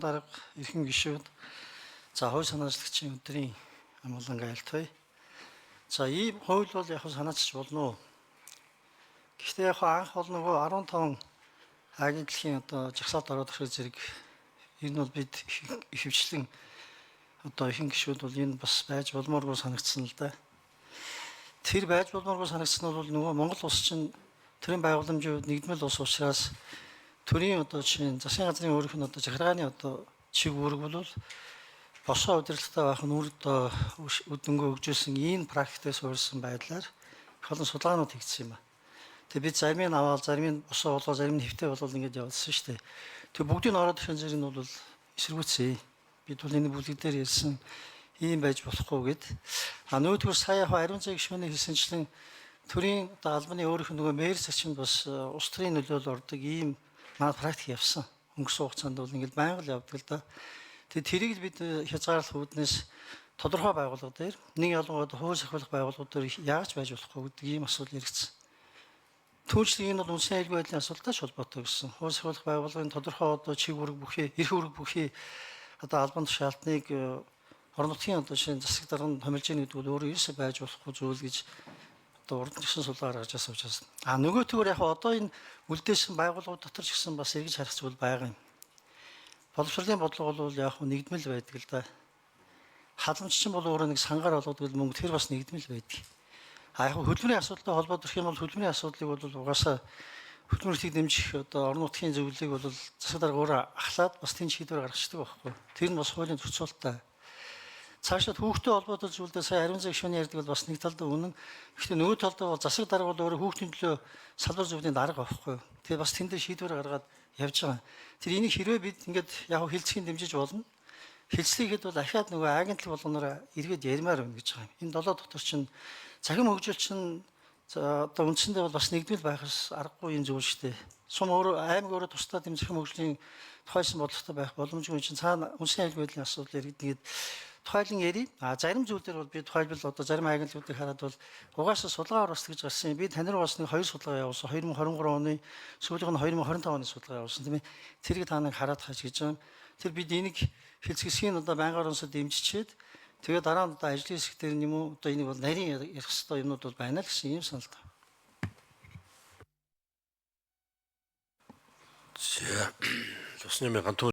Дарга, эрхэм гишүүд, за хууль санаачлагчийн өдрийн амгалан айлтгая. За ийм хууль бол яг санаачилж болно. Гэхдээ яг анх бол нөгөө 15 агентлагийн одоо жагсаалд ороод ирэх зэрэг энэ бол бид ихэвчлэн одоо ихэнх гишүүд бол энэ бас байж болмооргүй санагдсан л да. Тэр байж болмооргүй санагдсан нь бол нөгөө Монгол улс чинь төрийн байгууламжийн хувьд нэгдмэл улс учраас төрийн одоо жишээ нь засгийн газрын өөрийнх нь одоо захиргааны одоо чиг үүрэг бол босоо удирдлагатай байх нь үр одоо үдөнгөө хөгжүүлсэн ийм практикээс суурьсан байдлаар их олон судалгаанууд хийгдсэн юм а. Тэгээ бид зарим нь аваад, зарим нь босоо болоо, зарим нь хэвтэй болол ингэж явуулсан шүү дээ. Тэгээ бүгдийг нь ороод ирэх зэрэг нь бол эсэргүүцээ. Бид бол энэ бүлэг дээр ярьсан ийм байж болохгүй гэд. А нөгөөдгөр сая яг ариун цай гишүүний хэлсэнчлэн төрийн одоо албаны өөрийнх нь нөгөө мэр зарчимд бас улс төрийн нөлөөлөл ордог ийм манай практик явсан. Өнгөрсөн хугацаанд бол ингээд байнга л явдаг л да. Тэгээ тэрийг л бид хязгаарлах үүднээс тодорхой байгууллага дээр нэг ялангуяа хууль сахиулах байгууллагууд дээр яаж байж болохгүй гэдэг ийм асуудал яригдсан. Түүнчлэн энэ бол үндэсний аюулгүй байдлын асуудалтай ч холбоотой гэсэн. Хууль сахиулах байгууллагын тодорхой одоо чиг үүрэг бүхий, эрх үүрэг бүхий одоо албан тушаалтныг орон нутгийн одоо шинэ засаг дарганд томилж ийн гэдэг бол өөрөө ерөөсөө байж болохгүй зүйл гэж одоо урд нь гисэн судалгаа гаргаж байсан учраас. А нөгөө төгөр яг одоо энэ үлдээсэн байгууллагууд дотор ч гэсэн бас эргэж харах зүйл байгаа юм. Боловсролын бодлого бол яг нэгдмэл байдаг л да. Халамж чинь бол өөрөө нэг сангаар болгодог мөнгө тэр бас нэгдмэл байдаг. А яг хөдөлмөрийн асуудалтай холбоотой гэх юм бол хөдөлмөрийн асуудлыг бол угаасаа хөдөлмөрлөлтийг дэмжих одоо орон нутгийн зөвлөлийг бол засаг дарга өөрөө ахлаад бас тийм шийдвэр гаргацдаг байхгүй. Тэр нь бас хуулийн зохицуулттай. Цаашдаа хүүхдтэй холбоотой зүйлдээ сая ариун цаг шөнө ярьдаг бол бас нэг талдаа үнэн. Гэхдээ нөгөө талдаа бол засаг дарга бол өөрөө хүүхдийн төлөө салбар зөвлөлийн дарга байхгүй. Тэгээ бас тэндээ шийдвэр гаргаад явж байгаа. Тэр энийг хэрвээ бид ингээд яг хилцгийг дэмжиж болно. Хилцлийхэд бол ахаад нөгөө агентлаг болгоноор эргээд ярмаар байна гэж байгаа юм. Энэ долоо дотор чинь цахим хөгжил чинь одоо үндсэндээ бол бас нэгдмэл байх аргагүй юм зүйл шүү дээ. Сум өөрөө аймаг өөрөө тусдаа дэмжих хөгжлийн тухайсан бодлоготой байх боломжгүй чинь цаана үндэсний аюулгүй байдлын асуудал яригдгээд тухайлан яри. А зарим зүйл дээр бол би тухайлбал одоо зарим агентлагуудыг хараад бол угаасаа судалгаа оруулах гэж гарсан. Би тань руу бас нэг хоёр судалгаа явуулсан. 2023 оны сүүлийнх нь 2025 оны судалгаа явуулсан тийм ээ. Тэрийг та нэг хараад хаач гэж байгаа. Тэр бид энийг хэлцгэсгийн одоо байнгын орон дэмжичээд тэгээ дараа нь одоо ажлын хэсэг дээр юм уу одоо энийг бол нарийн ярих хэвээр юмнууд бол байна л гэсэн юм санал та. За. Тусны гантуу